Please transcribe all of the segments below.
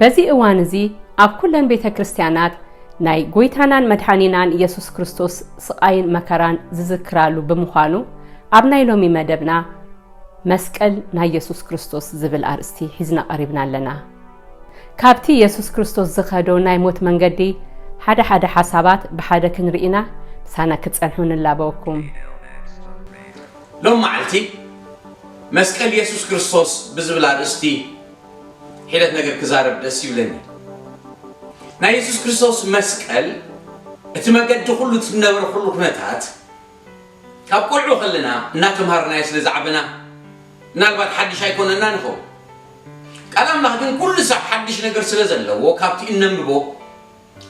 በዚ እዋን እዚ ኣብ ኩለን ቤተ ክርስቲያናት ናይ ጎይታናን መድሓኒናን ኢየሱስ ክርስቶስ ስቓይን መከራን ዝዝክራሉ ብምዃኑ፣ ኣብ ናይ ሎሚ መደብና መስቀል ናይ ኢየሱስ ክርስቶስ ዝብል ኣርእስቲ ሒዝና ቀሪብና ኣለና። ካብቲ ኢየሱስ ክርስቶስ ዝኸዶ ናይ ሞት መንገዲ ሓደ ሓደ ሓሳባት ብሓደ ክንርኢና ምሳና ክትጸንሑ ንላበወኩም። ሎም መዓልቲ መስቀል ኢየሱስ ክርስቶስ ብዝብል ኣርእስቲ ሒደት ነገር ክዛረብ ደስ ይብለኒ። ናይ ኢየሱስ ክርስቶስ መስቀል እቲ መገዲ ኩሉ እቲ ዝነበረ ኩሉ ኩነታት ካብ ቆልዑ ከለና እናተምሃርናዮ ስለ ዝዓበና ምናልባት ሓድሽ ኣይኮነና ንኸውን። ቃል ኣምላኽ ግን ኩሉ ሳዕ ሓድሽ ነገር ስለ ዘለዎ ካብቲ እነንብቦ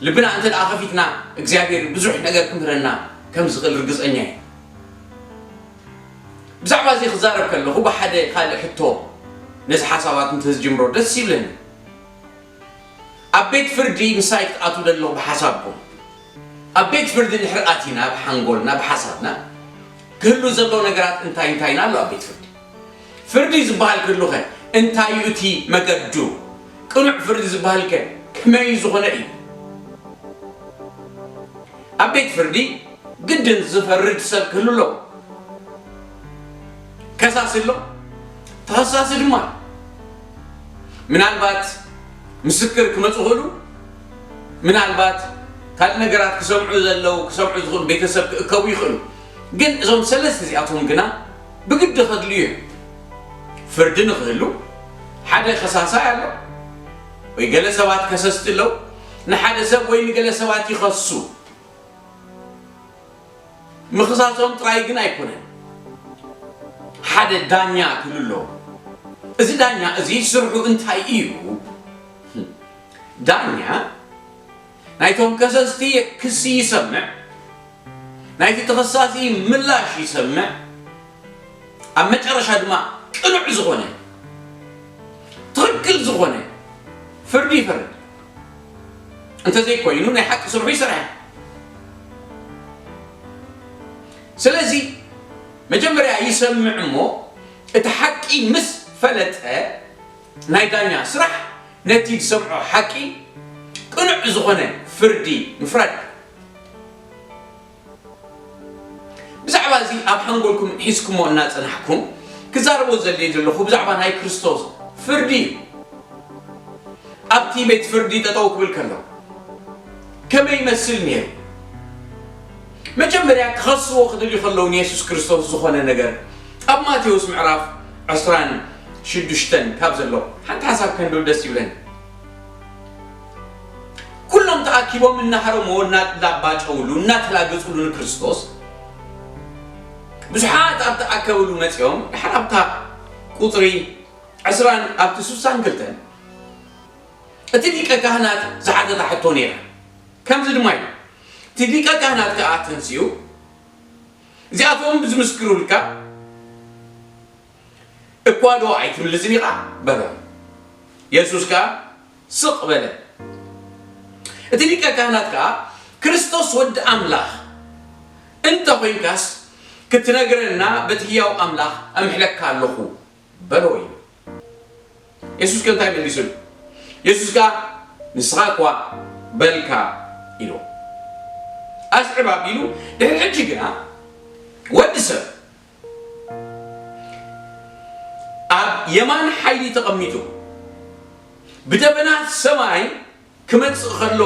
ልብና እንተ ደኣ ከፊትና እግዚኣብሔር ብዙሕ ነገር ክምህረና ከም ዝኽእል ርግጸኛ እየ። ብዛዕባ እዚ ክዛረብ ከለኹ ብሓደ ካልእ ሕቶ ነዚ ሓሳባት እንተ ዝጅምሮ ደስ ይብለኒ። ኣብ ቤት ፍርዲ ምሳይ ክትኣትዉ ዘለኹ ብሓሳብኩም ኣብ ቤት ፍርዲ እንድሕር ኣቲና ብሓንጎልና ብሓሳብና ክህሉ ዘለዎ ነገራት እንታይ እንታይን ኣሎ ኣብ ቤት ፍርዲ? ፍርዲ ዝበሃል ክህሉኸ እንታይ እዩ እቲ መገዱ? ቅኑዕ ፍርዲ ዝበሃልከ ከመይ ዝኾነ እዩ? ኣብ ቤት ፍርዲ ግድን ዝፈርድ ሰብ ክህሉ ኣለዎ። ከሳሲ ኣሎ፣ ተኸሳሲ ድማ ኣሎ። ምናልባት ምስክር ክመፁ ይኽእሉ፣ ምናልባት ካልእ ነገራት ክሰምዑ ዘለዉ ክሰምዑ ዝኽእሉ ቤተሰብ ክእከቡ ይኽእሉ። ግን እዞም ሰለስተ እዚኣቶም ግና ብግዲ ከድልዩ እዮም። ፍርዲ ንኽህሉ ሓደ ከሳሳይ ኣሎ ወይ ገለ ሰባት ከሰስቲ ኣለዉ። ንሓደ ሰብ ወይ ንገለ ሰባት ይኸሱ። ምኽሳሶም ጥራይ ግን ኣይኮነን፣ ሓደ ዳኛ ክህሉ ኣለዎ። እዚ ዳኛ እዚ ስርሑ እንታይ እዩ? ዳኛ ናይቶም ከሰስቲ ክሲ ይሰምዕ፣ ናይቲ ተኸሳሲ ምላሽ ይሰምዕ፣ ኣብ መጨረሻ ድማ ቅኑዕ ዝኾነ ትኽክል ዝኾነ ፍርዲ ይፈርድ። እንተዘይኮይኑ ናይ ሓቂ ስርሑ ይሰርሐ። ስለዚ መጀመርያ ይሰምዕ እሞ እቲ ሓቂ ምስ ፈለጠ ናይ ዳኛ ስራሕ ነቲ ዝሰምዖ ሓቂ ቅኑዕ ዝኾነ ፍርዲ ምፍራድ። ብዛዕባ እዚ ኣብ ሓንጎልኩም ሒዝኩሞ እናጸናሕኩም ክዛረቦ ዘድልየ ዘለኹ ብዛዕባ ናይ ክርስቶስ ፍርዲ እዩ። ኣብቲ ቤት ፍርዲ ጠጠው ክብል ከሎ ከመይ ይመስል ነይሩ? መጀመርያ ክኸስዎ ክደልዩ ከለዉ ንየሱስ ክርስቶስ ዝኾነ ነገር ኣብ ማቴዎስ ምዕራፍ ዕስራን ሽዱሽተን ካብ ዘሎ ሓንቲ ሓሳብ ከንብብ ደስ ይብለኒ። ኩሎም ተኣኪቦም እናሃረምዎ እናላባጨውሉ እናተላገጹሉ ንክርስቶስ ብዙሓት ኣብ ተኣከብሉ መጺኦም ድሓር ኣብታ ቁጽሪ ዕስራን ኣብቲ ስሳን ክልተን እቲ ሊቀ ካህናት ዝሓተታ ሕቶ ነይራ። ከምዚ ድማ ኢሉ እቲ ሊቀ ካህናት ከኣ ተንሲኡ እዚኣቶም ዝምስክሩልካ እኳ ዶ ኣይትምልስን ኢኻ በሎ። የሱስ ከኣ ስቕ በለ። እቲ ሊቀ ካህናት ከኣ ክርስቶስ ወዲ ኣምላኽ እንተ ኾይንካስ ክትነግረና በቲ ህያው ኣምላኽ ኣምሕለካ ኣለኹ በሎ ኢሉ። የሱስ ከ እንታይ መሊሱሉ? የሱስ ከኣ ንስኻ እኳ በልካ ኢሉ። ኣስዕብ ኣቢሉ ድሕሪ ሕጂ ግና ወዲ ሰብ ኣብ የማን ሓይሊ ተቐሚጡ ብደበናት ሰማይ ክመጽእ ከሎ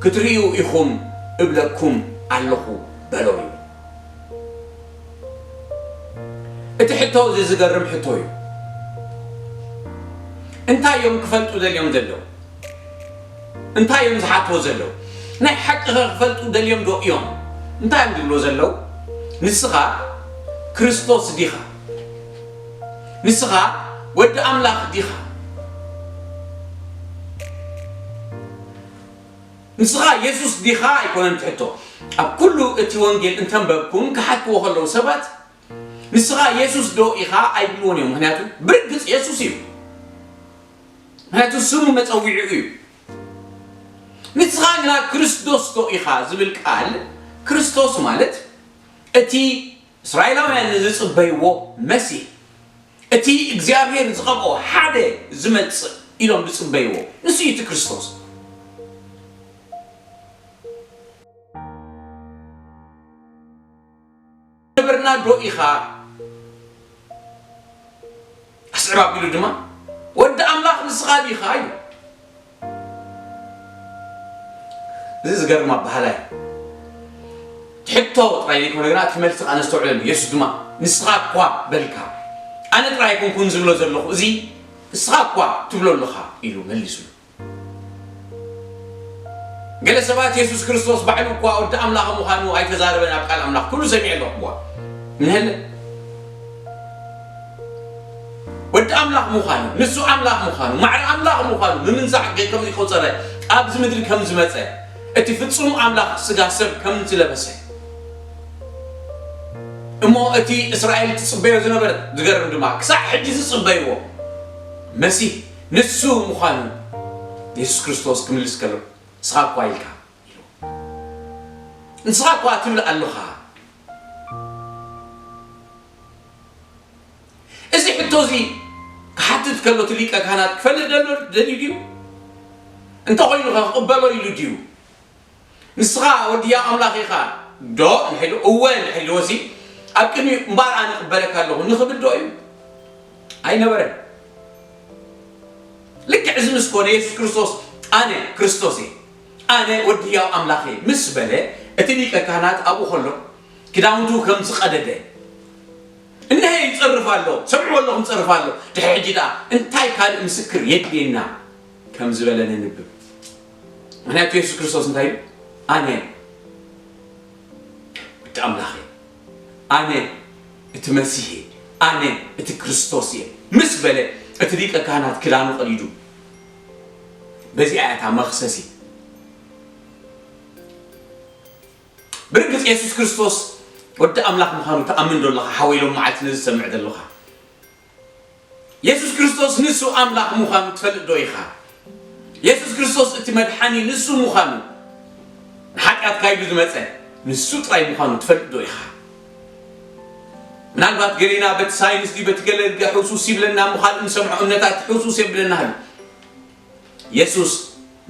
ክትርእዩ ኢኹም እብለኩም ኣለኹ በሎም እዩ። እቲ ሕቶ እዚ ዝገርም ሕቶ እዩ። እንታይ እዮም ክፈልጡ ደልዮም ዘለዉ? እንታይ እዮም ዝሓትዎ ዘለዉ? ናይ ሓቂ ኸ ክፈልጡ ደልዮም ዶ እዮም? እንታይ እዮም ዝብልዎ ዘለዉ? ንስኻ ክርስቶስ ዲኻ? ንስኻ ወዲ ኣምላኽ ዲኻ? ንስኻ የሱስ ዲኻ ኣይኮነን ትሕቶ። ኣብ ኩሉ እቲ ወንጌል እንተንበብኩም ክሓትዎ ከለዉ ሰባት ንስኻ የሱስ ዶ ኢኻ ኣይብልዎን እዮም። ምክንያቱ ብርግጽ የሱስ እዩ። ምክንያቱ ስሙ መጸዊዒኡ እዩ። ንስኻ ግና ክርስቶስ ዶ ኢኻ ዝብል ቃል ክርስቶስ ማለት እቲ እስራኤላውያን ንዝጽበይዎ መሲህ እቲ እግዚኣብሔር ዝቐብኦ ሓደ ዝመጽእ ኢሎም ዝጽበይዎ። ንሱ እዩ እቲ ክርስቶስ። ነበርና ዶ ኢኻ? ኣስዕብ ኣቢሉ ድማ፣ "ወዲ ኣምላኽ ንስኻ ዲኻ?" ኢሉ። እዚ ዝገርም ኣበሃህላ እዩ። ሕቶ ጥራይ ዘይኮነ ግና፣ እቲ መልሲ ከኣ ነስተውዕለሉ። የሱስ ድማ፣ "ንስኻ እኳ በልካ፣ ኣነ ጥራይ ኣይኮንኩን ዝብሎ ዘለኹ፣ እዚ ንስኻ እኳ ትብሎ ኣለኻ" ኢሉ መሊሱሉ። ገለ ሰባት የሱስ ክርስቶስ ባዕሉ እኳ ወዲ ኣምላኽ ምዃኑ ኣይተዛረበን፣ ኣብ ቃል ኣምላኽ ኩሉ ሰሚዐ ኣለኹ እኳ እንሀለ። ወዲ ኣምላኽ ምዃኑ፣ ንሱ ኣምላኽ ምዃኑ፣ ማዕረ ኣምላኽ ምዃኑ ምምንዛዕ ገ-፣ ከም ዘይቆጸረ፣ ኣብዚ ምድሪ ከም ዝመጸ፣ እቲ ፍጹም ኣምላኽ ስጋ ሰብ ከም ዝለበሰ፣ እሞ እቲ እስራኤል ትጽበዮ ዝነበረ፣ ዝገርም ድማ፣ ክሳዕ ሕጂ ዝጽበይዎ መሲህ ንሱ ምዃኑ የሱስ ክርስቶስ ክምልስ ከሎ፣ "ንስኻ እኳ ኢልካ" ኢሉ። "ንስኻ እኳ ትብል ኣለኻ?" እዚ ሕቶ እዚ ክሓትት ከሎ፣ እቲ ሊቀ ካህናት ክፈልጥ ደሎ ደልዩ ድዩ? እንተኾይኑ ከ ክቕበሎ ኢሉ ድዩ? "ንስኻ ወዲ ህያው ኣምላኽ ኢኻ ዶ?" እንድሕር ኢሉ፣ "እወ" እንድሕር ኢልዎሲ፣ ኣብ ቅድሚኡ "እምበኣር ኣነ እቕበለካ ኣለኹ" ንኽብል ዶ እዩ? ኣይነበረን። ልክዕ እዚ ምስ ኮነ፣ የሱስ ክርስቶስ፣ "ኣነ ክርስቶስ እየ፣ ኣነ ወዲ ህያው ኣምላኽ እየ" ምስ በለ፣ እቲ ሊቀ ካህናት ኣብኡ ከሎ ክዳውንቱ ከም ዝቐደደ፣ "እንሀ ይጸርፍ ኣሎ፣ ሰምዕዎ ኣለኹም፣ ይጸርፍ ኣሎ፣ ድሕሪ ሕጂ ደኣ እንታይ ካልእ ምስክር የድልየና?" ከም ዝበለ ነንብብ። ምኽንያቱ የሱስ ክርስቶስ እንታይ ኢሉ? "ኣነ ወዲ ኣምላኽ እየ፣ ኣነ እቲ መሲህ እየ፣ ኣነ እቲ ክርስቶስ እየ" ምስ በለ፣ እቲ ሊቀ ካህናት ክዳኑ ቀዲዱ። በዚኣ እያ እታ መኽሰሲት። ብርግጽ የሱስ ክርስቶስ ወዲ ኣምላኽ ምዃኑ ትኣምን ዶ ኣለኻ ሓወይ? ሎም መዓልቲ ነዚ ትሰምዕ ዘለኻ፣ የሱስ ክርስቶስ ንሱ ኣምላኽ ምዃኑ ትፈልጥ ዶ ኢኻ? የሱስ ክርስቶስ እቲ መድሓኒ ንሱ ምዃኑ፣ ንሓጢኣትካ ኢሉ ዝመጸ ንሱ ጥራይ ምዃኑ ትፈልጥ ዶ ኢኻ? ምናልባት ገሌና በቲ ሳይንስ ድዩ በቲ ገለ ሕውሱስ ይብለና እሞ፣ ካልእ ንሰምዖ እምነታት ሕውሱስ የብለና ኣሎ። የሱስ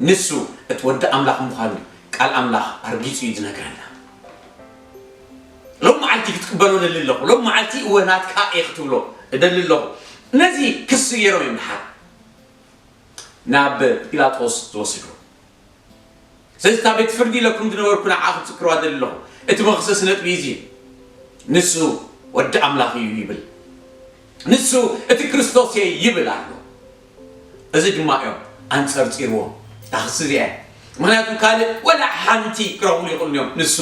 ንሱ እቲ ወዲ ኣምላኽ ምዃኑ ቃል ኣምላኽ ኣርጊጹ እዩ ዝነግረና። ሎም መዓልቲ ክትቅበሎ ደሊ ኣለኹ። ሎም መዓልቲ እወ ናትካ እየ ክትብሎ እደሊ ኣለኹ። ነዚ ክሲ ገይሮም እዮም ድሓር ናብ ጲላጦስ ዝወሰድዎ። ስለዚ እታ ቤት ፍርዲ ኢለኩም ዝነበርኩ ንዓ ክትዝክርዋ ደሊ ኣለኹ። እቲ መኽሰሲ ነጥቢ እዚ እዩ። ንሱ ወዲ ኣምላኽ እዩ ይብል። ንሱ እቲ ክርስቶስ እየ ይብል ኣሎ። እዚ ድማ እዮም ኣንጸርጺርዎ እታ ክሲ እዚኣ። ምኽንያቱ ካልእ ወላ ሓንቲ ክረኽብሉ ይኽእሉ እዮም። ንሱ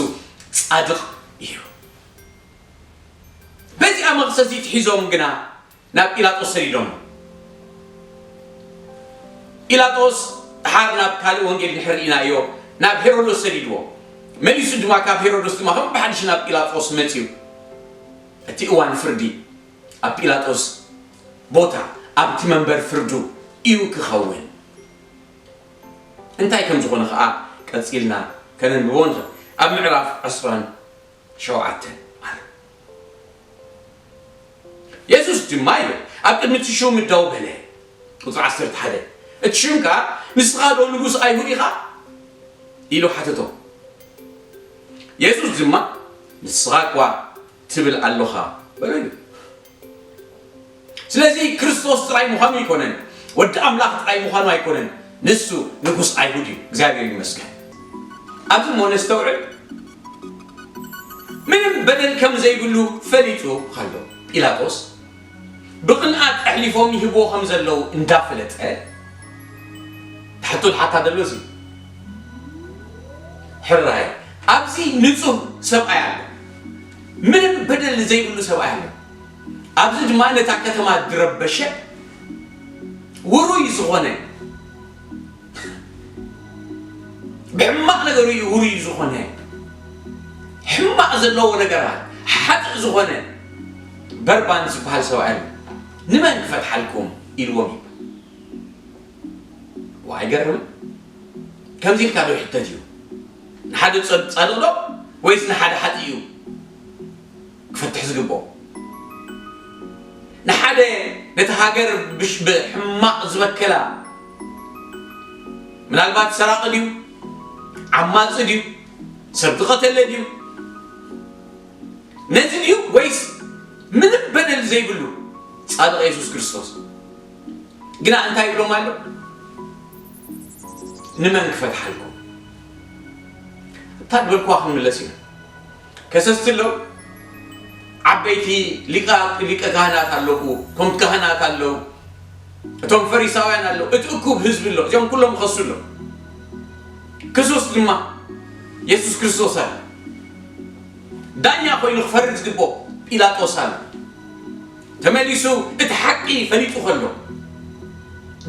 ጻድቕ እዩ። በዚኣ መኽሰሲት ሒዞም ግና ናብ ጲላጦስ ሰዲዶሞ። ጲላጦስ ድሓር ናብ ካልእ ወንጌል ድሕር ርኢናዮ ናብ ሄሮዶስ ሰዲድዎ። መሊሱ ድማ ካብ ሄሮዶስ ድማ ከም ብሓድሽ ናብ ጲላጦስ መጺኡ። እቲ እዋን ፍርዲ ኣብ ጲላጦስ ቦታ ኣብቲ መንበር ፍርዱ እዩ ክኸውን። እንታይ ከም ዝኾነ ኸኣ ቀጺልና ከነንብቦ ንኽእል። ኣብ ምዕራፍ ዕስራን ሸውዓተን ኣሎ። የሱስ ድማ ኢሉ ኣብ ቅድሚ እቲ ሽሙ ደው በለ። ቁጽሪ ዓሰርተ ሓደ፣ "እቲ ሽምካ ንስኻ ዶ ንጉስ ኣይሁድ ኢኻ?" ኢሉ ሓተቶ። የሱስ ድማ፣ "ንስኻ እኳ ትብል ኣሎኻ" በሎ ኢሉ። ስለዚ ክርስቶስ ጥራይ ምዃኑ ኣይኮነን፣ ወዲ ኣምላኽ ጥራይ ምዃኑ ኣይኮነን፣ ንሱ ንጉስ ኣይሁድ እዩ። እግዚኣብሔር ይመስገን። ኣብዚ እሞ ነስተውዕል። ምንም በደል ከም ዘይብሉ ፈሊጡ ከሎ ጲላጦስ ብቕንኣት ኣሕሊፎም ይህብዎ ከም ዘለዉ እንዳፈለጠ፣ ሕቶ ዝሓታ ዘሎ እዚ፣ ሕራይ ኣብዚ ንጹህ ሰብኣይ ኣሎ፣ ምንም በደል ዘይብሉ ሰብኣይ ኣሎ። ኣብዚ ድማ ነታ ከተማ ዝረበሸ ውሩይ ዝኾነ፣ ብሕማቕ ነገሩ እዩ ውሩይ ዝኾነ፣ ሕማቕ ዘለዎ ነገራት ሓጥእ ዝኾነ በርባን ዝበሃል ሰብኣይ ኣሎ። ንመን ክፈትሓልኩም ኢልዎም እዩ። ዋ፣ ኣይገርምን? ከምዚ ኢልካ ዶ ይሕተት እዩ? ንሓደ ጸ-፣ ጻድቕ ዶ ወይስ ንሓደ ሓጥእ እዩ ክፈትሕ ዝግብኦ? ንሓደ ነቲ ሃገር ብሽ-፣ ብሕማቕ ዝበከላ ምናልባት ሰራቒ ድዩ? ዓማጺ ድዩ? ሰብ ዝቐተለ ድዩ? ነዚ ድዩ ወይስ ምንም በደል ዘይብሉ ጻድቕ የሱስ ክርስቶስ? ግና እንታይ ይብሎም ኣሎ? ንመን ክፈትሓልኩም? እታ ዝበልኩዋ ክንምለስ ኢና። ከሰስቲ ኣለዉ፣ ዓበይቲ ሊቃ-፣ ሊቀ ካህናት ኣለዉ፣ እቶም ካህናት ኣለዉ፣ እቶም ፈሪሳውያን ኣለዉ፣ እቲ እኩብ ህዝቢ ኣሎ፣ እዚኦም ኩሎም ክኸሱ ኣለዉ። ክሱስ ድማ የሱስ ክርስቶስ ኣሎ። ዳኛ ኮይኑ ክፈርድ ዝግብኦ ጲላጦስ ኣሎ። ተመሊሱ እቲ ሓቂ ፈሊጡ ከሎ፣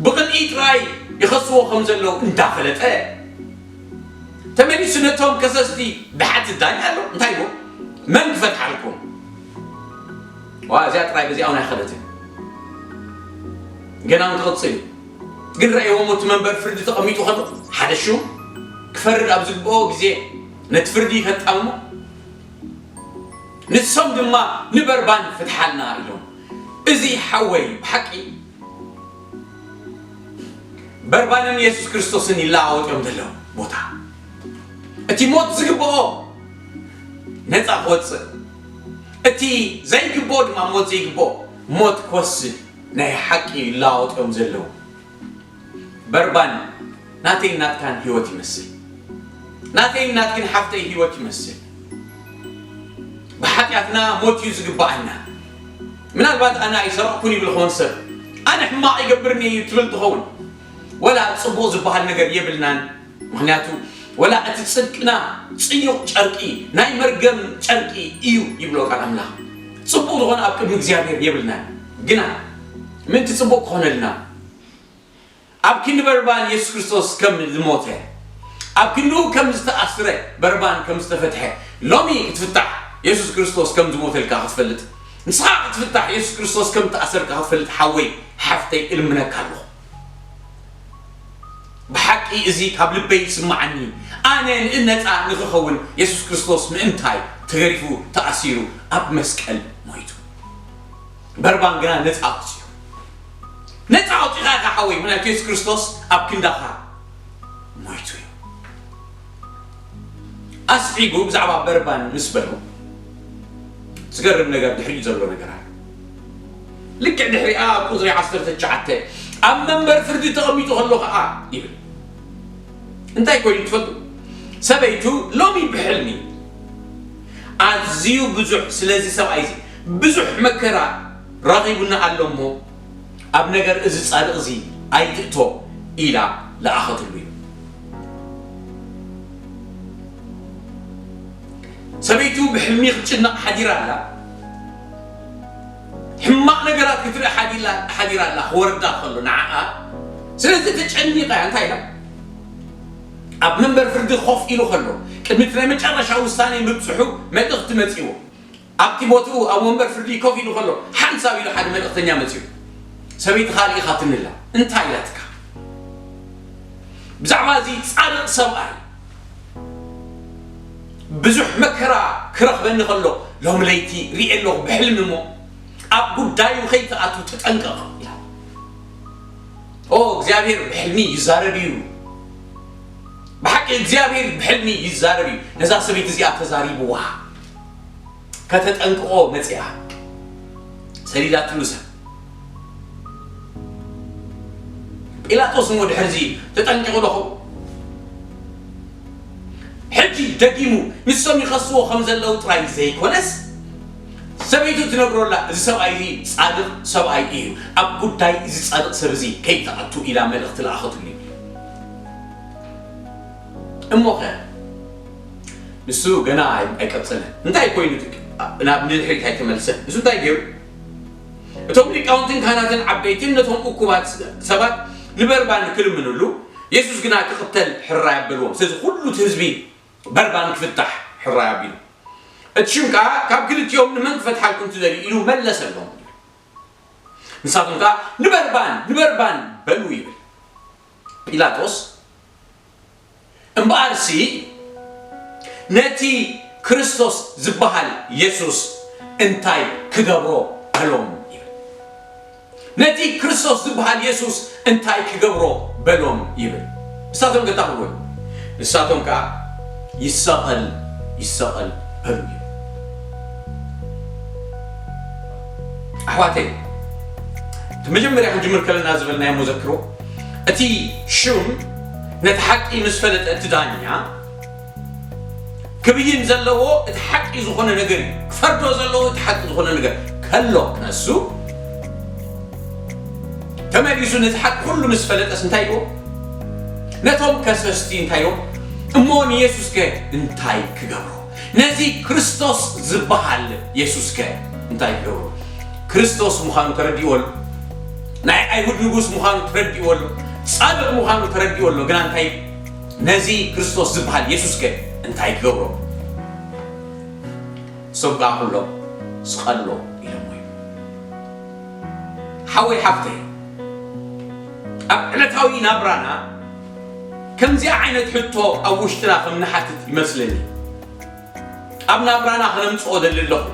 ብቕንኢ ጥራይ ይኸስዎ ከም ዘለዉ እንዳፈለጠ፣ ተመሊሱ ነቶም ከሰስቲ ድሓት ዳኛ ኣሎ። እንታይ ኢሉ? መን ክፈትሓልኩም? ዋ፣ እዚኣ ጥራይ በዚኣ እውን ኣይኸደትን። ገና እውን ክቕጽል እዩ። ግን ረእይዎም፣ እቲ መንበር ፍርዲ ተቐሚጡ ከሎ፣ ሓደ ሹም ክፈርድ ኣብ ዝግብኦ ግዜ ነቲ ፍርዲ ከጣምሞ፣ ንሶም ድማ ንበርባን ፍትሓልና ኢሎም። እዚ ሓወይ ብሓቂ በርባንን የሱስ ክርስቶስን ይለዋወጥ እዮም ዘለዉ ቦታ። እቲ ሞት ዝግብኦ ነጻ ክወጽእ፣ እቲ ዘይግብኦ ድማ ሞት ዘይግብኦ ሞት ክወስድ ናይ ሓቂ ይለዋወጥ እዮም ዘለዉ። በርባን ናተይን ናትካን ህይወት ይመስል። ናተይን ናትክን ሓፍተይ ህይወት ይመስል። ብሓጢኣትና ሞት እዩ ዝግብኣና። ምናልባት ኣነ ኣይሰረቕኩን ይብል ኸውን ሰብ፣ ኣነ ሕማቕ ይገብርኒ እዩ ትብል ትኸውን። ወላ ጽቡቕ ዝበሃል ነገር የብልናን። ምኽንያቱ ወላ እቲ ጽድቅና ጽዩቕ ጨርቂ፣ ናይ መርገም ጨርቂ እዩ ይብሎ ቃል ኣምላኽ። ጽቡቕ ዝኾነ ኣብ ቅድሚ እግዚኣብሔር የብልናን። ግና ምእንቲ ጽቡቕ ክኾነልና፣ ኣብ ክንዲ በርባን የሱስ ክርስቶስ ከም ዝሞተ፣ ኣብ ክንድኡ ከም ዝተኣስረ፣ በርባን ከም ዝተፈትሐ፣ ሎሚ ክትፍታሕ የሱስ ክርስቶስ ከም ዝሞተልካ ክትፈልጥ፣ ንስኻ ክትፍታሕ የሱስ ክርስቶስ ከም ዝተኣሰርካ ክትፈልጥ፣ ሓወይ ሓፍተይ እልምነካ ኣለኹ። ብሓቂ እዚ ካብ ልበይ ይስምዓኒ። ኣነ ንእነጻ ንኽኸውን የሱስ ክርስቶስ ምእንታይ ተገሪፉ ተኣሲሩ ኣብ መስቀል ሞይቱ። በርባን ግና ነጻ ኣውጺኡ። ነጻ ኣውጺኻ ኢኻ ሓወይ፣ ምክንያቱ የሱስ ክርስቶስ ኣብ ክንዳኻ ሞይቱ እዩ። ኣስዒቡ ብዛዕባ በርባን ምስ በሎ፣ ዝገርም ነገር ድሕሪኡ ዘሎ ነገር ኣሎ። ልክዕ ድሕሪኣ ኣብ ቁጽሪ ዓሰርተ ትሽዓተ፣ ኣብ መንበር ፍርዲ ተቐሚጡ ከሎ ኸኣ ይብል። እንታይ ኮይኑ ትፈልጡ? ሰበይቱ ሎሚ ብሕልሚ ኣዝዩ ብዙሕ፣ ስለዚ ሰብኣይ እዚ ብዙሕ መከራ ረኺቡና ኣሎ እሞ፣ ኣብ ነገር እዚ ጻድቕ እዚ ኣይትእቶ ኢላ ለኣኸትሉ እዩ። ሰበይቱ ብሕልሚ ክትጭነቕ ሓዲራ ኣላ። ሕማቕ ነገራት ክትርኢ ሓዲላ-፣ ሓዲራ ኣላ፣ ክወርዳ ከሎ ንዓኣ። ስለዚ ተጨኒቓ እያ። እንታይ ኢላ? ኣብ መንበር ፍርዲ ኮፍ ኢሉ ከሎ፣ ቅድሚ እቲ ናይ መጨረሻ ውሳኔ ምብጽሑ መልእኽቲ መጺዎ። ኣብቲ ቦትኡ ኣብ ወንበር ፍርዲ ኮፍ ኢሉ ከሎ፣ ሓንሳብ ኢሉ ሓደ መልእኽተኛ መጺኡ። ሰበይትኻ ልኢኻትኒ ኣላ። እንታይ ኢላትካ? ብዛዕባ እዚ ጻድቕ ሰብኣይ ብዙሕ መከራ ክረኽበኒ ከሎ፣ ሎሚ ለይቲ ርእየ ኣለኹ ብሕልሚ እሞ፣ ኣብ ጉዳዩ ከይትኣቱ ተጠንቀቕ ኢላ። ኦ፣ እግዚኣብሔር ብሕልሚ ይዛረብ እዩ። ብሓቂ እግዚኣብሔር ብሕልሚ ይዛረብ እዩ። ነዛ ሰበይቲ እዚኣ ተዛሪብዋ። ከተጠንቅቖ መጺኣ። ሰዲዳትሉ ሰብ። ጲላጦስ እሞ ድሕርዚ ተጠንቂቑ ዶ ኸውን? ሕጂ ደጊሙ ንሶም ይኸስዎ ከም ዘለዉ ጥራይ ዘይኮነስ፣ ሰበይቱ ትነግሮ ኣላ፣ "እዚ ሰብኣይ እዚ ጻድቕ ሰብኣይ እዩ፣ ኣብ ጉዳይ እዚ ጻድቕ ሰብ እዚ ከይትኣቱ" ኢላ መልእኽቲ ለኣኸትሉ እዩ። እሞኸ ንሱ ገና ኣይ-፣ ኣይቀጸለን። እንታይ ኮይኑ ትክ-፣ ናብ ንድሕሪት ኣይተመልሰን? ንሱ እንታይ ገይሩ? እቶም ሊቃውንትን ካህናትን ዓበይትን ነቶም እኩባት ሰባት ንበርባን ክልምንሉ፣ የሱስ ግና ክቕተል ሕራይ ኣበልዎም። ስለዚ ኩሉ እቲ ህዝቢ በርባን ክፍታሕ ሕራይ ኣቢሉ። እቲ ሽም ከኣ ካብ ክልቲኦም ንመን ክፈትሓልኩም ትደልዩ? ኢሉ መለሰሎም። ንሳቶም ከኣ ንበርባን፣ ንበርባን በሉ ይብል። ጲላጦስ እምበኣርሲ ነቲ ክርስቶስ ዝበሃል የሱስ እንታይ ክገብሮ በሎም ይብል። ነቲ ክርስቶስ ዝበሃል የሱስ እንታይ ክገብሮ በሎም ይብል። ንሳቶም ገታኽዎ። ንሳቶም ከኣ ይሰቐል፣ ይሰቐል በሉ። ኣሕዋተይ፣ እቲ መጀመርያ ክንጅምር ከለና ዝበልናዮ መዘክሮ፣ እቲ ሹም ነቲ ሓቂ ምስ ፈለጠ፣ እቲ ዳኛ ክብይን ዘለዎ እቲ ሓቂ ዝኾነ ነገር እዩ። ክፈርዶ ዘለዎ እቲ ሓቂ ዝኾነ ነገር ከሎ ክነሱ፣ ተመሊሱ ነቲ ሓቂ ኩሉ ምስ ፈለጠስ እንታይ ይብሎ? ነቶም ከሰስቲ እንታይ ይብሎ? እሞ ንየሱስከ እንታይ ክገብሮ? ነዚ ክርስቶስ ዝበሃል የሱስከ እንታይ ክገብሮ? ክርስቶስ ምዃኑ ተረዲእዎ ኣሎ። ናይ ኣይሁድ ንጉስ ምዃኑ ተረዲእዎ ኣሎ። ጻድቕ ምዃኑ ተረዲእዎ ኣሎ። ግና እንታይ፣ ነዚ ክርስቶስ ዝበሃል የሱስከ እንታይ ክገብሮ? እሶም ከኣ ኩሎም ስቐሎ ኢሎሞ እዮም። ሓወይ ሓፍተይ፣ ኣብ ዕለታዊ ናብራና ከምዚኣ ዓይነት ሕቶ ኣብ ውሽጥና ከም ንሓትት ይመስለኒ። ኣብ ናብራና ከነምጽኦ ደሊ ኣለኹ።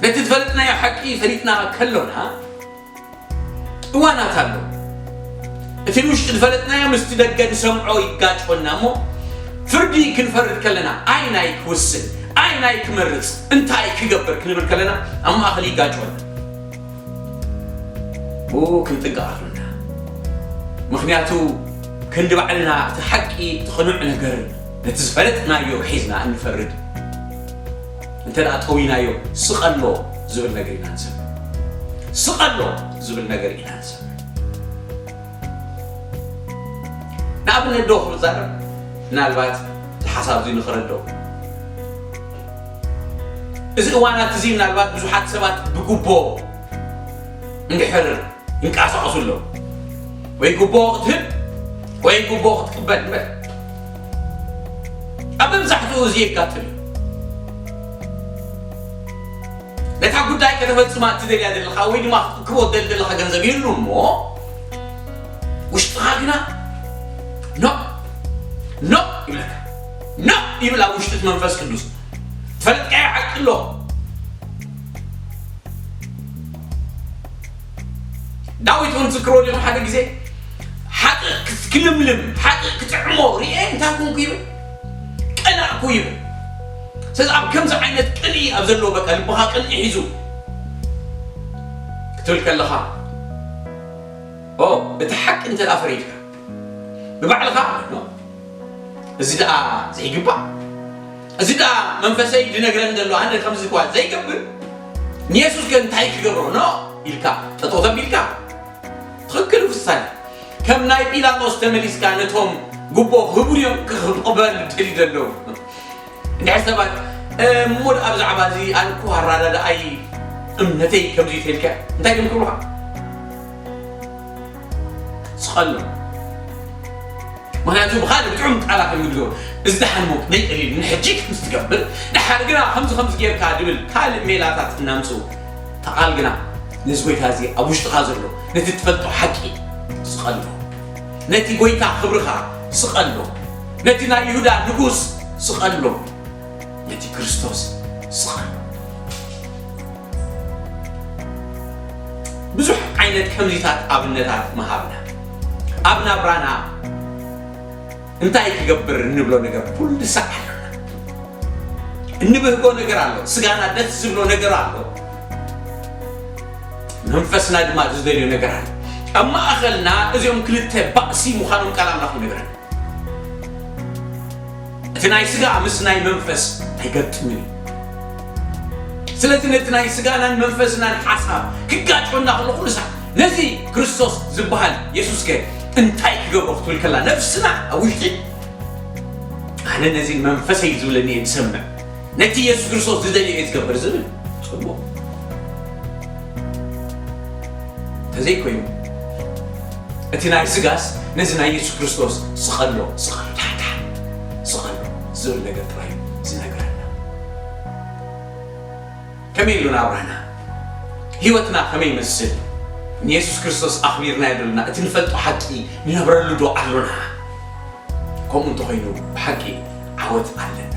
ነቲ ዝፈለጥናዮ ሓቂ ፈሊጥና ከሎና እዋናት ኣሎ። እቲ ንውሽጢ ዝፈለጥናዮ ምስቲ ደገ ንሰምዖ ይጋጭወና እሞ፣ ፍርዲ ክንፈርድ ከለና ኣይ ናይ ክውስን፣ ኣይ ናይ ክመርጽ፣ እንታይ ክገብር ክንብል ከለና ኣብ ማእከል ይጋጭወና። ብኡ ክንጥንቀቕ ኣለና። ምኽንያቱ ክንዲ ባዕልና እቲ ሓቂ፣ እቲ ቅኑዕ ነገር፣ ነቲ ዝፈለጥናዮ ሒዝና እንፈርድ እንተ ደኣ ጠዊናዮ፣ ስቐሎ ዝብል ነገር ኢና ንሰምዕ። ስቐሎ ዝብል ነገር ኢና ንሰምዕ። ንኣብነት ዶ ክዛረብ፣ ምናልባት እቲ ሓሳብ እዚ ንኽረድኦ። እዚ እዋናት እዚ ምናልባት ብዙሓት ሰባት ብጉቦ እንድሕር ይንቀሳቐሱ ኣለዉ። ወይ ጉቦ ክትህብ ወይ ጉቦ ክትቅበል ንበል። ኣብ መብዛሕትኡ እዚ የጋጥም እዩ። ነታ ጉዳይ ከተፈጽማ እትደልያ ዘለኻ ወይ ድማ ክትእክቦ ትደሊ ዘለኻ ገንዘብ ይህሉ እሞ፣ ውሽጥኻ ግና ኖ፣ ኖ ይብለካ። ኖ ይብል ኣብ ውሽጢ እቲ መንፈስ ቅዱስ። ዝፈለጥካዮ ሓቂ ኣሎ። ዳዊት እውን ትዝክርዎ ዲኹም? ሓደ ግዜ ሓጥእ ክልምልም፣ ሓጥእ ክጥዕሞ ርኤ እንታይ ኮንኩ ይብል? ቀናእኩ ይብል። ስለዚ ኣብ ከምዚ ዓይነት ቅንኢ ኣብ ዘለዎ፣ በቃ ልብኻ ቅንኢ ሒዙ ክትብል ከለኻ፣ ኦ፣ እቲ ሓቂ እንተ ደኣ ፈሪድካ፣ ብባዕልኻ፣ ኖ፣ እዚ ደኣ ዘይግባእ፣ እዚ ደኣ መንፈሰይ ዝነግረኒ ዘሎ፣ ኣነ ከምዚ እኳ ዘይገብር፣ ንየሱስ ከ እንታይ ክገብሮ? ኖ ኢልካ፣ ጠጠው ተቢልካ፣ ትኽክል ውሳኔ። ከም ናይ ጲላጦስ ተመሊስካ፣ ነቶም ጉቦ ክህቡ ድዮም ክቕበል ደልዩ ዘለዉ? እንድሕር ሰባት፣ "እሞ ደኣ ብዛዕባ እዚ ኣነ እኮ ኣረዳድኣይ እምነተይ ከምዚ እዩ" ተልካ፣ እንታይ ድዮም ክብሉኻ? ስቐሎ። ምኽንያቱ ብኻልእ ብጥዑም ቃላት እዮም ዝገብሩ። እዚ ደሓን ሞ ክንደይ ቀሊል ንሕጂ ከምዚ ትገብር፣ ደሓር ግና ከምዚ ከምዚ ጌርካ ድብል ካልእ ሜላታት እናምጽኡ። እታ ቃል ግና ነዚ ጎይታ እዚ ኣብ ውሽጥኻ ዘሎ ነቲ ትፈልጦ ሓቂ ስቐሎ። ነቲ ጎይታ ክብርኻ ስቐሎ። ነቲ ናይ ይሁዳ ንጉስ ስቐሎ። ነቲ ክርስቶስ ስቐሎ። ብዙሕ ዓይነት ከምዚታት ኣብነታት ምሃብና። ኣብ ናብራና እንታይ ክገብር እንብሎ ነገር ኩሉ ሳዕ ኣሎና። እንብህጎ ነገር ኣሎ፣ ስጋና ደስ ዝብሎ ነገር ኣሎ፣ መንፈስና ድማ ዝደልዮ ነገር ኣሎ። ኣብ ማእኸልና እዚኦም ክልተ ባእሲ ምዃኖም ቃል ኣምላኽ ይነግረና። እቲ ናይ ስጋ ምስ ናይ መንፈስ ኣይገጥምን እዩ። ስለዚ ነቲ ናይ ስጋናን መንፈስናን ሓሳብ ክጋጭወና ከሎ ኩሉ ሳዕ ነዚ ክርስቶስ ዝበሃል የሱስከ እንታይ ክገብሮ ክትብል ከላ ነፍስና ኣብ ውሽጢ ኣነ ነዚ መንፈሰይ ዝብለኒ እየ ዝሰምዕ፣ ነቲ የሱስ ክርስቶስ ዝደልዮ እየ ዝገብር ዝብል ጽቡቕ። እንተዘይኮይኑ እቲ ናይ ስጋስ ነዚ ናይ የሱስ ክርስቶስ ስቐሎ፣ ስቐሎ፣ ድሓን፣ ድሓን፣ ስቐሎ ዝብል ነገር ጥራይ እዩ ዝነግረና። ከመይ ኢሉ ናብራና፣ ህይወትና ከመይ ይመስል? ንየሱስ ክርስቶስ ኣኽቢርናዮ ዶ ኣለና? እቲ ንፈልጦ ሓቂ ንነብረሉ ዶ ኣሎና? ከምኡ እንተኾይኑ ብሓቂ ዓወት ኣለና።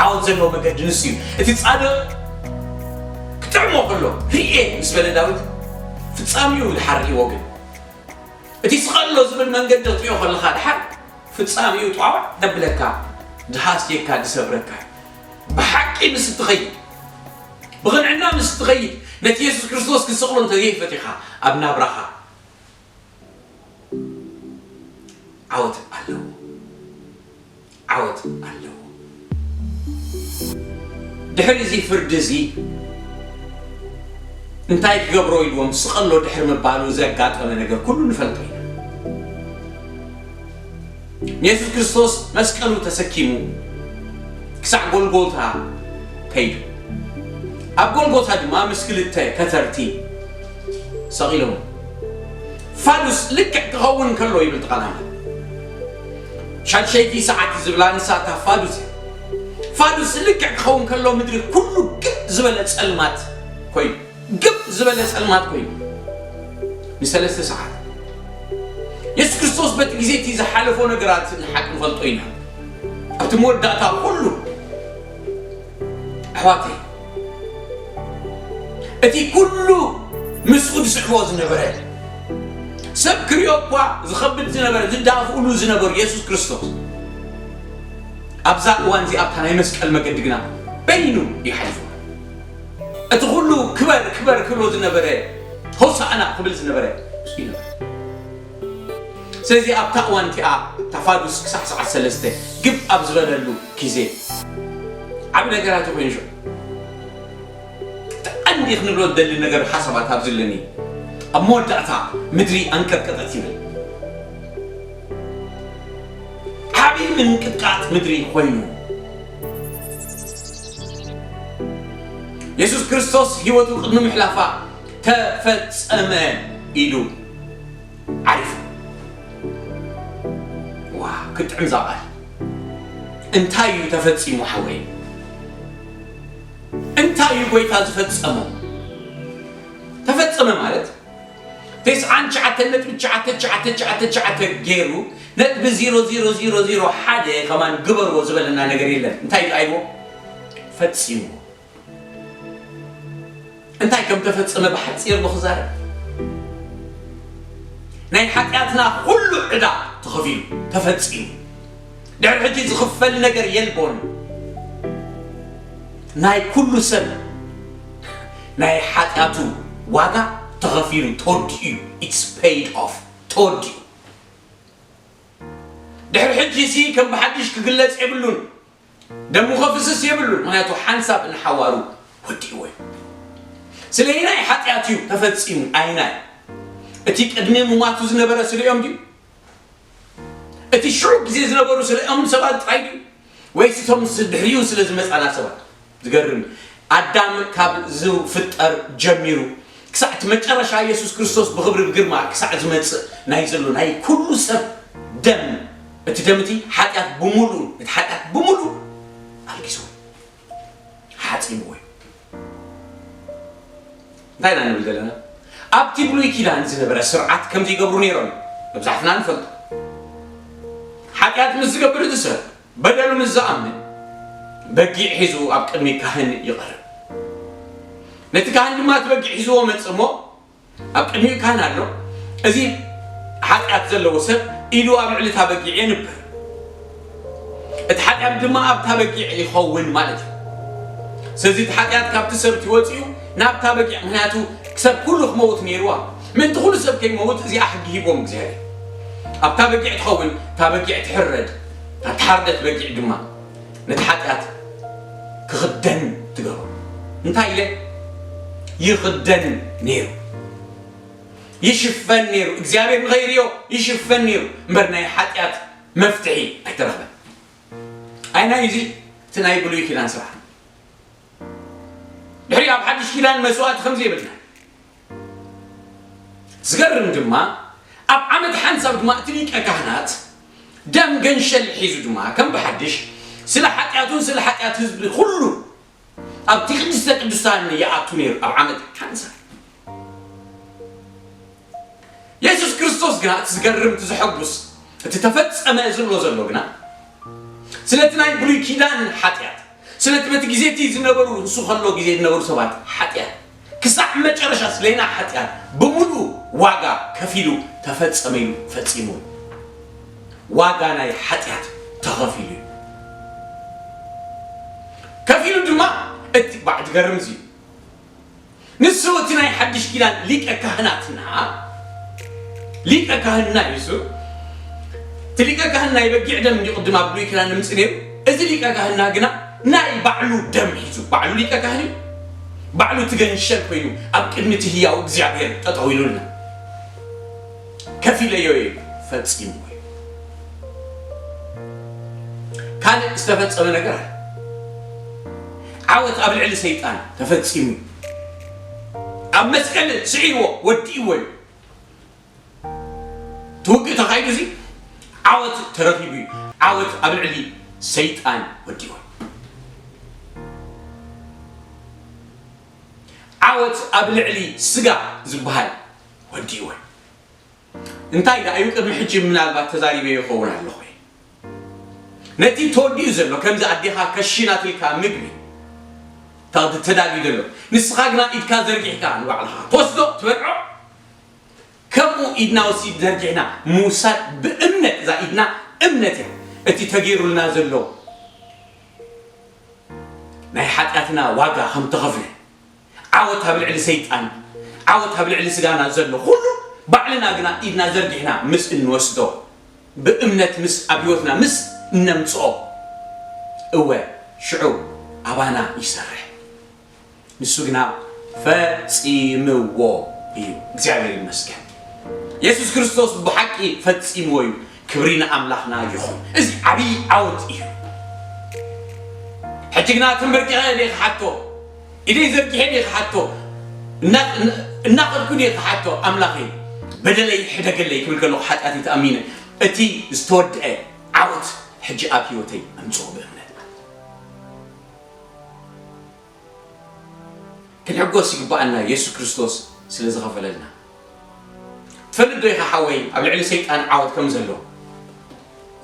ዓወት ዘለዎ መገዲ ንሱ እዩ። እቲ ጻድቕ ክጥዕሞ ከሎ ርእየ ምስ በለ ዳዊት፣ ፍጻሜኡ ድሓር ርእይዎ ግን፣ እቲ ስቐሎ ዝብል መንገዲ ክትሪኦ ከለኻ፣ ድሓር ፍጻሜኡ ጧዕዋዕ ደብለካ፣ ድሃስየካ፣ ድሰብረካ እዩ። ብሓቂ ምስ እትኸይድ፣ ብቕንዕና ምስ እትኸይድ፣ ነቲ የሱስ ክርስቶስ ክትስቕሎ እንተዘይፈቲኻ ኣብ ናብራኻ፣ ዓወት ኣለዎ። ዓወት ኣለዎ። ድሕሪ እዚ ፍርዲ እዚ እንታይ ክገብሮ ኢልዎም ስቐሎ ድሕሪ ምባሉ ዘጋጠመ ነገር ኩሉ ንፈልጦ ኢና። ንየሱስ ክርስቶስ መስቀሉ ተሰኪሙ ክሳዕ ጎልጎታ ከይዱ። ኣብ ጎልጎታ ድማ ምስ ክልተ ከተርቲ ሰቒሎም። ፋዱስ ልክዕ ክኸውን ከሎ ይብል እቲ ቃል ኣምላኽ። ሻድሸይቲ ሰዓት ዝብላ ንሳ እታ ፋዱስ እያ። ፋዱስ ልክዕ ክኸውን ከሎ ምድሪ ኩሉ ግብ ዝበለ ጸልማት ኮይኑ፣ ግብ ዝበለ ጸልማት ኮይኑ ንሰለስተ ሰዓት የሱስ ክርስቶስ በቲ ግዜ እቲ ዝሓለፎ ነገራት ንሓቂ ንፈልጦ ኢና። ኣብቲ መወዳእታ ኩሉ ኣሕዋተይ፣ እቲ ኩሉ ምስኡ ዝስዕቦ ዝነበረ፣ ሰብ ክሪኦ እኳ ዝኸብድ ዝነበረ፣ ዝዳፍኡሉ ዝነበሩ የሱስ ክርስቶስ ኣብዛ እዋን እዚኣ ኣብታ ናይ መስቀል መገዲ ግና በይኑ ይሓልፎ። እቲ ኩሉ ክበር ክበር ክብሎ ዝነበረ፣ ሆሳዕና ክብል ዝነበረ ምስኡ ይነበረ። ስለዚ ኣብታ እዋን እቲኣ እታ ፋዱስ ክሳዕ ሰዓት ሰለስተ ግብ ኣብ ዝበለሉ ግዜ ዓቢ ነገራት ኮይኑ ሽዑ ቀንዲ ክንብሎ ዝደሊ ነገር ሓሳባት ኣብዚ ኣለኒ። ኣብ መወዳእታ ምድሪ ኣንቀጥቀጠት ይብል። ዓቢ ምንቅጥቃጥ ምድሪ ኮይኑ የሱስ ክርስቶስ ህይወቱ ቅድሚ ምሕላፋ ተፈጸመ ኢሉ ዓሪፉ። ዋ፣ ክትጥዕም እዛ ቃል። እንታይ እዩ ተፈጺሙ ሓወይ? እንታይ እዩ ጎይታ ዝፈጸሞ? ተፈጸመ ማለት ተስዓን ትሽዓተን ነጥቢ ትሽዓተ ትሽዓተ ትሽዓተ ትሽዓተ ገይሩ ነጥቢ ዜሮ ዜሮ ዜሮ ዜሮ ሓደ ከማን ግበርዎ ዝበለና ነገር የለን። እንታይ እዩ ኣይዎ? ፈጺምዎ። እንታይ ከም ተፈጸመ ብሓጺር ዶ ክዛረብ? ናይ ሓጢኣትና ኩሉ ዕዳ ተኸፊሉ፣ ተፈጺሙ። ድሕሪ ሕጂ ዝኽፈል ነገር የልቦን። ናይ ኩሉ ሰብ ናይ ሓጢኣቱ ዋጋ ተኸፊሉ፣ ተወዲኡ እዩ። It's paid off። ተወዲኡ። ድሕሪ ሕጂ ሲ ከም ብሓድሽ ክግለጽ የብሉን። ደሙ ከፍስስ የብሉን። ምኽንያቱ ሓንሳብ ንሓዋሩ ወዲእዎ እዩ። ስለየናይ ሓጢኣት እዩ ተፈጺሙ? ኣይናይ እቲ ቅድሚ ምሟቱ ዝነበረ ስለኦም ድዩ? እቲ ሽዑ ግዜ ዝነበሩ ስለኦም ሰባት ጥራይ ድዩ? ወይስ እቶም ምስ ድሕሪኡ ስለ ዝመጻና ሰባት? ዝገርም እዩ። ኣዳም ካብ ዝፍጠር ጀሚሩ ክሳዕ እቲ መጨረሻ የሱስ ክርስቶስ ብኽብሪ ብግርማ ክሳዕ ዝመጽእ ናይ ዘሎ ናይ ኩሉ ሰብ ደም፣ እቲ ደም እቲ ሓጢኣት ብምሉኡ፣ እቲ ሓጢኣት ብምሉኡ ኣልጊስዎ፣ ሓጺምዎ እዩ። እንታይ ኢና ንብል ዘለና? ኣብቲ ብሉይ ኪዳን ዝነበረ ስርዓት ከምዚ ይገብሩ ነይሮም። መብዛሕትና ንፈልጦ። ሓጢኣት ምስ ዝገብር እቲ ሰብ በደሉ ምስ ዝኣምን በጊዕ ሒዙ ኣብ ቅድሚ ካህን ይቐርብ። ነቲ ካህን ድማ እቲ በጊዕ ሒዝዎ መጽእ እሞ ኣብ ቅድሚኡ ካህን ኣሎ። እዚ ሓጢኣት ዘለዎ ሰብ ኢዱ ኣብ ልዕሊ እታ በጊዕ የንብር። እቲ ሓጢኣት ድማ ኣብታ በጊዕ ይኸውን ማለት እዩ። ስለዚ እቲ ሓጢኣት ካብቲ ሰብ እቲ ወፂኡ ናብታ በጊዕ፣ ምኽንያቱ ሰብ ኩሉ ክመውት ነይርዋ። ምእንቲ ኩሉ ሰብ ከይመውት እዚኣ ሕጊ ሂቦም እግዚኣብሔር። ኣብታ በጊዕ ትኸውን፣ እታ በጊዕ ትሕረድ፣ እታ ተሓርደት በጊዕ ድማ ነቲ ሓጢኣት ክኽደን ትገብሮ። እንታይ ኢለ? ይኽደን ነይሩ፣ ይሽፈን ነይሩ። እግዚኣብሔር ንኸይርእዮ ይሽፈን ነይሩ እምበር ናይ ሓጢኣት መፍትሒ ኣይተረኽበን። ኣይናይ እዚ እቲ ናይ ብሉይ ኪዳን ስራሕ። ድሕሪ ኣብ ሓድሽ ኪዳን መስዋእቲ ከምዚ የብልና። ዝገርም ድማ ኣብ ዓመት ሓንሳብ ድማ እቲ ሊቀ ካህናት ደም ገንሸል ሒዙ ድማ ከም ብሓድሽ ስለ ሓጢኣቱን ስለ ሓጢኣት ህዝቢ ኩሉ ኣብቲ ቅድስተ ቅዱሳን ይኣቱ ነይሩ ኣብ ዓመት ሓንሳብ። የሱስ ክርስቶስ ግና እቲ ዝገርም፣ እቲ ዘሐጉስ፣ እቲ ተፈጸመ ዝብሎ ዘሎ ግና ስለቲ ናይ ብሉይ ኪዳን ሓጢኣት፣ ስለቲ በቲ ግዜ እቲ ዝነበሩ፣ ንሱ ከሎ ግዜ ዝነበሩ ሰባት ሓጢኣት ክሳዕ መጨረሻ ስለና ሓጢኣት ብምሉኡ ዋጋ ከፊሉ ተፈጸመ ኢሉ ፈጺሙ። ዋጋ ናይ ሓጢኣት ተኸፊሉ እዩ። ከፊሉ ድማ እቲ ባዕ ትገርም እዚ እዩ። ንሱ እቲ ናይ ሓድሽ ኪዳን ሊቀ ካህናትና ሊቀ ካህንና እዩ። እሱ እቲ ሊቀ ካህን ናይ በጊዕ ደም እንዲ ቅድም ኣብ ብሉይ ኪዳን ንምጽእ ነይሩ። እዚ ሊቀ ካህንና ግና ናይ ባዕሉ ደም ሒዙ፣ ባዕሉ ሊቀ ካህን እዩ። ባዕሉ እቲ ገንሸል ኮይኑ ኣብ ቅድሚ እቲ ህያው እግዚኣብሔር ጠጠው ኢሉልና። ከፊለዮ እዩ፣ ፈጺሙ እዩ። ካልእ ዝተፈጸመ ነገር ኣለ። ዓወት ኣብ ልዕሊ ሰይጣን ተፈጺሙ እዩ። ኣብ መስቀል ስዒርዎ፣ ወዲእዎ እዩ። እቲ ውግእ ተኻይዱ እዚ ዓወት ተረኺቡ እዩ። ዓወት ኣብ ልዕሊ ሰይጣን ወዲእዎ እዩ። ዓወት ኣብ ልዕሊ ስጋ ዝበሃል ወዲእዎ እዩ። እንታይ ደኣ እዩ ቅድሚ ሕጂ ምናልባት ተዛሪበ ይኸውን ኣለኹ። ነቲ ተወዲኡ ዘሎ ከምዚ ኣዴኻ ከሽናትልካ ምግቢ ተዳልዩ ዘሎ ንስኻ ግና ኢድካ ዘርጊሕካ ንባዕልኻ ትወስዶ ትበልዖ። ከምኡ ኢድና ወሲድ ዘርጊሕና ምውሳድ ብእምነት እዛ ኢድና እምነት እያ። እቲ ተገይሩልና ዘሎ ናይ ሓጢኣትና ዋጋ ከም ተኸፍለ ዓወት ኣብ ልዕሊ ሰይጣን ዓወት ኣብ ልዕሊ ስጋና ዘሎ ኩሉ ባዕልና ግና ኢድና ዘርጊሕና ምስ እንወስዶ ብእምነት ምስ ኣብ ህይወትና ምስ እነምጽኦ እወ ሽዑ ኣባና ይሰርሕ። ንሱ ግና ፈጺምዎ እዩ። እግዚኣብሔር ይመስገን። የሱስ ክርስቶስ ብሓቂ ፈጺምዎ እዩ። ክብሪ ንኣምላኽና ይኹን። እዚ ዓብዪ ዓወት እዩ። ሕጂ ግና ተንበርኪኸ እየ ክሓቶ፣ ኢደይ ዘርጊሐ እየ ክሓቶ፣ እናኸድኩ እየ ክሓቶ፣ ኣምላኸይ በደለይ ሕደገለይ ክብል ከለኹ ሓጢኣተይ ተኣሚነ እቲ ዝተወድአ ዓወት ሕጂ ኣብ ህይወተይ ኣምፅኦ ብእምነት ማለት እዩ። ክንሕጎስ ይግባኣና የሱስ ክርስቶስ ስለ ዝኸፈለልና። ትፈልጥ ዶ ኢኻ ሓወይ ኣብ ልዕሊ ሰይጣን ዓወት ከም ዘሎ?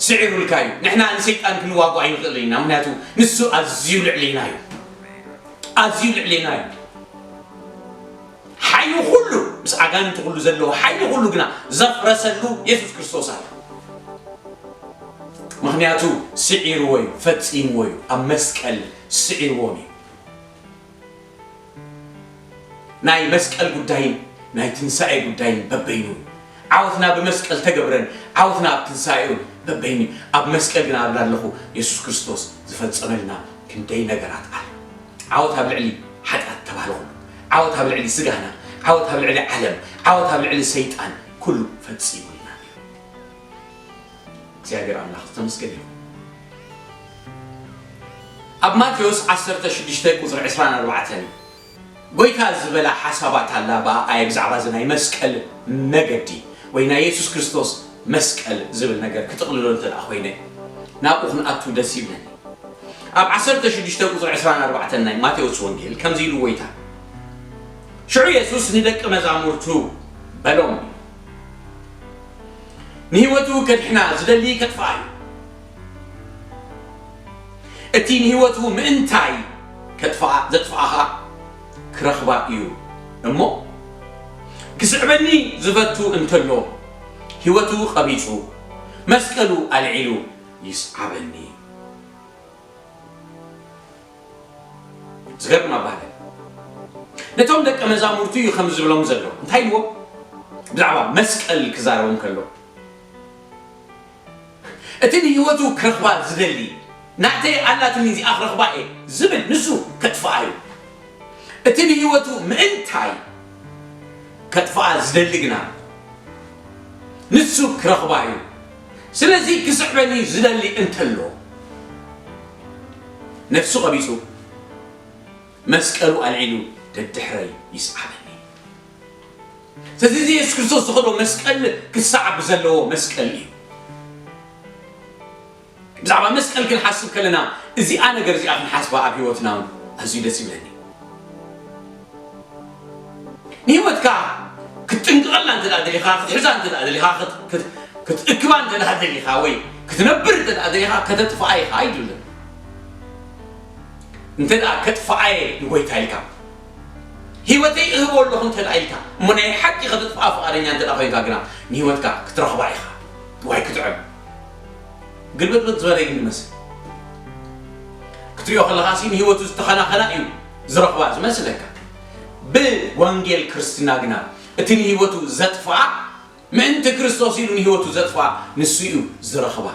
ስዒሩልካ እዩ። ንሕና ንሰይጣን ክንዋጎ ኣይንኽእልን ኢና፣ ምክንያቱ ንሱ ኣዝዩ ልዕሌና እዩ። ኣዝዩ ልዕሌና እዩ። ሓይሊ ኩሉ ምስ ኣጋንንቲ ኩሉ ዘለዎ ሓይሊ ኩሉ ግና ዘፍረሰሉ የሱስ ክርስቶስ ኣሎ። ምክንያቱ ስዒርዎ እዩ፣ ፈጺምዎ እዩ፣ ኣብ መስቀል ስዒርዎም እዩ። ናይ መስቀል ጉዳይን ናይ ትንሳኤ ጉዳይን በበይኑ እዩ። ዓወትና ብመስቀል ተገብረን ዓወትና ኣብ ትንሳኤኡን በበይኑ እዩ። ኣብ መስቀል ግን ኣብላ ኣለኹ የሱስ ክርስቶስ ዝፈጸመልና ክንደይ ነገራት ኣሎ። ዓወት ኣብ ልዕሊ ሓጢኣት ተባህለ ኩሉ፣ ዓወት ኣብ ልዕሊ ስጋና፣ ዓወት ኣብ ልዕሊ ዓለም፣ ዓወት ኣብ ልዕሊ ሰይጣን ኩሉ ፈጺሙልና እዩ። እግዚኣብሔር ኣምላኽ ዝተመስገነ ይኹን። ኣብ ማቴዎስ ዓሰርተ ሽዱሽተ ቁፅሪ ዕስራን ኣርባዕተን ጎይታ ዝበላ ሓሳባት ኣላ። ብኣየ ብዛዕባ እዚ ናይ መስቀል መገዲ ወይ ናይ የሱስ ክርስቶስ መስቀል ዝብል ነገር ክጥቕልሎ እንተ ደኣ ኮይነ ናብኡ ክንኣቱ ደስ ይብለኒ። ኣብ ዓሰርተ ሽዱሽተ ቁፅሪ ዕስራን ኣርባዕተን ናይ ማቴዎስ ወንጌል ከምዚ ኢሉ ጎይታ ሽዑ የሱስ ንደቂ መዛሙርቱ በሎም፣ ንህይወቱ ከድሕና ዝደሊ ከጥፍኣ እዩ። እቲ ንህይወቱ ምእንታይ ከጥፍኣ ዘጥፍኣ ኸኣ ክረኽባ እዩ እሞ፣ ክስዕበኒ ዝፈቱ እንተሎ ህይወቱ ቐቢጹ መስቀሉ ኣልዒሉ ይስዓበኒ። ዝገርም ኣባህለ። ነቶም ደቀ መዛሙርቱ እዩ ከም ዝብሎም ዘሎ። እንታይ ኢልዎ? ብዛዕባ መስቀል ክዛረቦም ከሎ፣ እቲ ንህይወቱ ክረኽባ ዝደሊ፣ ናተይ ኣላትኒ እዚኣ ክረኽባ እየ ዝብል ንሱ ከጥፍኣ እዩ። እቲ ንህይወቱ ምእንታይ ከጥፍኣ ዝደሊ ግና ንሱ ክረኽባ እዩ። ስለዚ ክስዕበኒ ዝደሊ እንተሎ ነፍሱ ቀቢጹ መስቀሉ ኣልዒሉ ደድሕረይ ይስዓበኒ። ስለዚ እዚ የሱስ ክርስቶስ ዝኸዶ መስቀል ክሰዓብ ዘለዎ መስቀል እዩ። ብዛዕባ መስቀል ክንሓስብ ከለና እዚኣ ነገር እዚኣ ክንሓስባ ኣብ ህይወትና እውን ኣዝዩ ደስ ይብለኒ። ንህይወትካ ክትጥንቅቐላ እንተ ደኣ ደሊኻ፣ ክትሕዛ እንተ ደኣ ደሊኻ፣ ክት- ክት- ክትእክባ እንተ ደኣ ደሊኻ ወይ ክትነብር እንተ ደኣ ደሊኻ ከተጥፍኣ ኢኻ ኣይድልን። እንተ ደኣ ከጥፍኣየ ንጎይታ ኢልካ ህይወተይ እህቦ ኣለኹ እንተ ደኣ ኢልካ፣ እሞ ናይ ሓቂ ኸተጥፍኣ ፍቓደኛ እንተ ደኣ ኾይንካ ግና፣ ንህይወትካ ክትረኽባ ኢኻ። ዋይ ክትዕም። ግልብጥብጥ ዝበለ ግን ይመስል። ክትሪኦ ከለኻሲ ንህይወቱ ዝተኸናኸና እዩ ዝረኽባ ዝመስለካ። ብወንጌል ክርስትና ግና፣ እቲ ንህይወቱ ዘጥፍኣ፣ ምእንቲ ክርስቶስ ኢሉ ንህይወቱ ዘጥፍኣ፣ ንሱ እዩ ዝረኽባ።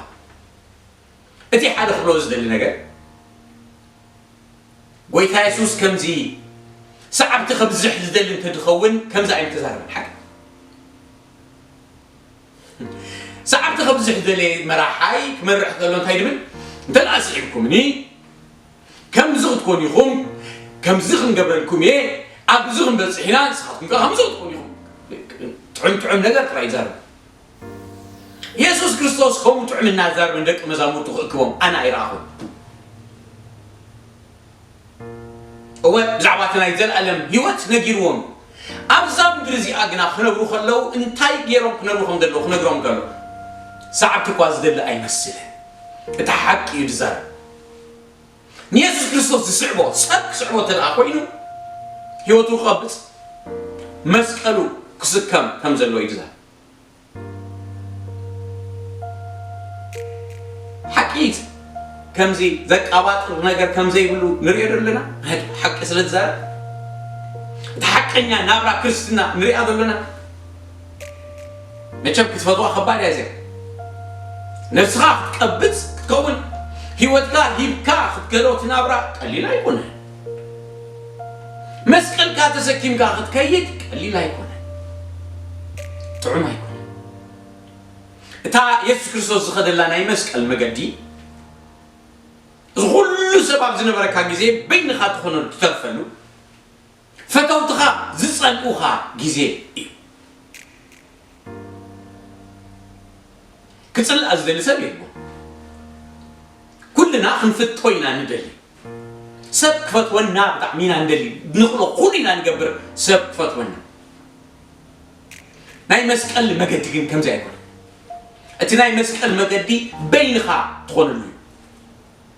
እቲ ሓደ ክብሎ ዝደሊ ነገር፣ ጎይታ የሱስ ከምዚ ሰዓብቲ ከብዝሕ ዝደሊ እንተድኸውን ከምዚ ኣይምተዛረበን። ሓቂ ሰዓብቲ ከብዝሕ ዝደለየ መራሓይ ክመርሕ ከሎ እንታይ ድብል? እንተ ደኣ ስዒብኩምኒ ከምዚ ክትኮኑ ኢኹም፣ ከምዚ ክንገብረልኩም እየ፣ ኣብዚ ክንበጽሕ ኢና፣ ንስኻትኩም ከኣ ከምዚ ክትኮኑ ኢኹም። ጥዑም ጥዑም ነገር ጥራይ ይዛረብ። የሱስ ክርስቶስ ከምኡ ጥዑም እናዛረበ ንደቂ መዛሙርቱ ክእክቦም ኣነ ኣይረኣኹን። እወ፣ ብዛዕባ እቲ ናይ ዘለኣለም ህይወት ነጊርዎም። ኣብዛ ምድሪ እዚኣ ግና ክነብሩ ከለዉ እንታይ ገይሮም ክነብሩ ከም ዘለዉ ክነግሮም ከሎ፣ ሰዓብቲ እኳ ዝደሊ ኣይመስልን። እቲ ሓቂ እዩ ዝዛረብ። ንየሱስ ክርስቶስ ዝስዕቦ ሰብ ክስዕቦ እንተ ደኣ ኮይኑ፣ ህይወቱ ክቐብጽ፣ መስቀሉ ክስከም ከም ዘለዎ እዩ ዝዛረብ። ሓቂ ከምዚ ዘቃባጥር ነገር ከም ዘይብሉ ንሪኦ ዶ ኣለና? ሓቂ ስለ ዝዛረብ፣ እቲ ሓቀኛ ናብራ ክርስትና ንሪኣ ዶ ኣለና? መቸም ክትፈትዋ ከባድ እያ እዚኣ። ነብስኻ ክትቀብጽ ክትከውን፣ ህይወትካ ሂብካ ክትገዶ እቲ ናብራ ቀሊል ኣይኮነን። መስቀልካ ተሰኪምካ ክትከይድ ቀሊል ኣይኮነን። ጥዑም ኣይኮነን። እታ የሱስ ክርስቶስ ዝኸደላ ናይ መስቀል መገዲ፣ እዚ ኩሉ ሰብ ኣብ ዝነበረካ ግዜ በይንኻ ትኾነሉ፣ ትተርፈሉ፣ ፈተውትኻ ዝጸልኡኻ ግዜ እዩ። ክጽላእ ዝደሊ ሰብ የልቦን። ኩልና ክንፍቶ ኢና ንደሊ። ሰብ ክፈትወና ብጣዕሚ ኢና ንደሊ። ንኽእሎ ኩሉ ኢና ንገብር ሰብ ክፈትወና። ናይ መስቀል መገዲ ግን ከምዚ ኣይኮነን። እቲ ናይ መስቀል መገዲ በይንኻ ትኾነሉ እዩ።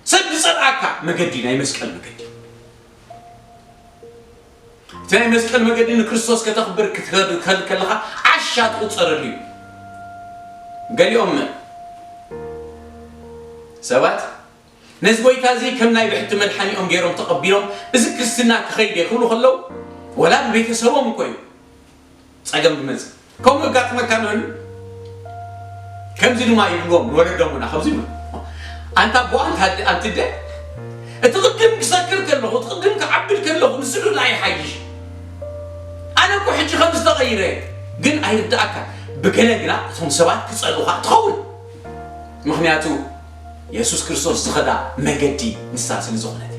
ሰብ ዝጸልኣካ መገዲ ናይ መስቀል መገዲ። እቲ ናይ መስቀል መገዲ ንክርስቶስ ከተኽብር ክትከድ-፣ ከል-፣ ከለኻ ዓሻ ትቑጸረሉ እዩ። ገሊኦም ሰባት ነዚ ጎይታ እዚ ከም ናይ ብሕቲ መድሓኒኦም ገይሮም ተቐቢሎም፣ "እዚ ክርስትና ክኸይድ እየ" ክብሉ ከለዉ፣ ወላ ብቤተሰቦም እኮ እዩ ጸገም ዝመጽእ። ከምኡ የጋጥመካ ንበል። ከምዚ ድማ ይብልዎም ንወለዶምና፣ ከምዚ ይብሉ፣ "ኣንታ ኣቦ፣ ኣንታ ኣደ፣ ኣንቲ ኣደ፣ እቲ ቅድም ክሰክር ከለኹ፣ እቲ ቅድም ክዓብል ከለኹ፣ ንሱ ዶ ይሓይሽ? ኣነ እኮ ሕጂ ከምዚ ተቐይረ እየ." ግን ኣይርድኣካን። ብገለ ግና እቶም ሰባት ክጸልኡኻ ትኸውን። ምኽንያቱ የሱስ ክርስቶስ ዝኸዳ መገዲ ንሳ ስለ ዝኾነት።